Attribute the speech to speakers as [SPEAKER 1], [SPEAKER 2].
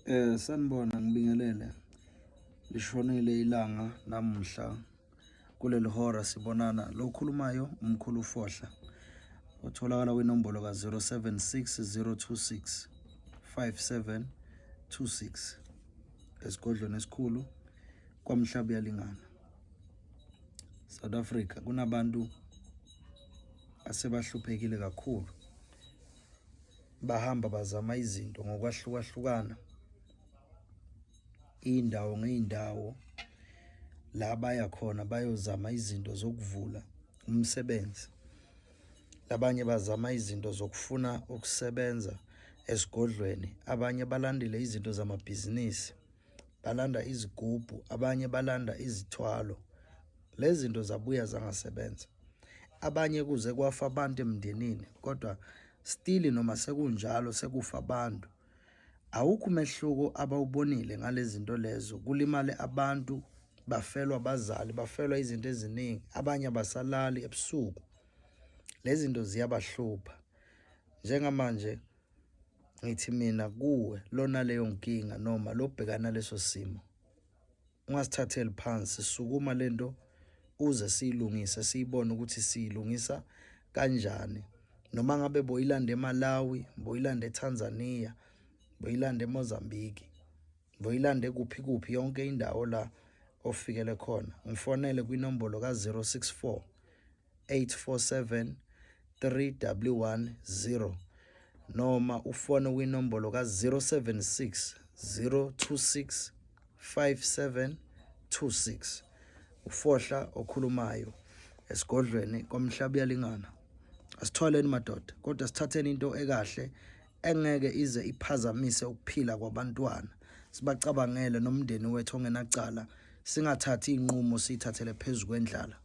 [SPEAKER 1] Sanibona ngibingelele. Lishonile ilanga namuhla kuleli hora sibonana. Lo okhulumayo umkhulu uFohla otholakala kwinombolo ka-076 026 5726 esigodlweni esikhulu kwaMhlabuyalingana. South Africa kunabantu asebahluphekile kakhulu. Bahamba bazama izinto ngokwahlukahlukana iy'ndawo ngey'ndawo la baya khona bayozama izinto zokuvula umsebenzi. Labanye bazama izinto zokufuna ukusebenza esigodlweni, abanye balandele izinto zamabhizinisi, balanda izigubhu, abanye balanda izithwalo. Lezi zinto zabuya zangasebenza. Abanye kuze kwafa abantu emndenini kodwa still noma sekunjalo sekufa abantu awukho umehluko abawubonile ngalezi zinto lezo. Kulimale abantu, bafelwa abazali, bafelwa izinto eziningi, abanye abasalali ebusuku. Lezi zinto ziyabahlupha. Njengamanje ngithi mina kuwe lona leyo nkinga noma lobhekana naleso simo ungasithatheli phansi, sukuma lento uze siyilungise, siyibone ukuthi siyilungisa kanjani. Noma ngabe boyilanda eMalawi, boyilanda eTanzania, boyilanda eMozambique, boyilande kuphi kuphi yonke indawo la ofikele khona, ngifonele kwinombolo ka-064 847 3110 noma ufone kwinombolo ka-076 026 5726. Ufohla okhulumayo esigodlweni kwaMhlabuyalingana. Asithwaleni madoda, kodwa sithatheni into ekahle engeke ize iphazamise ukuphila kwabantwana. Sibacabangele nomndeni wethu ongenacala, singathathi inqumo siyithathele phezu kwendlala.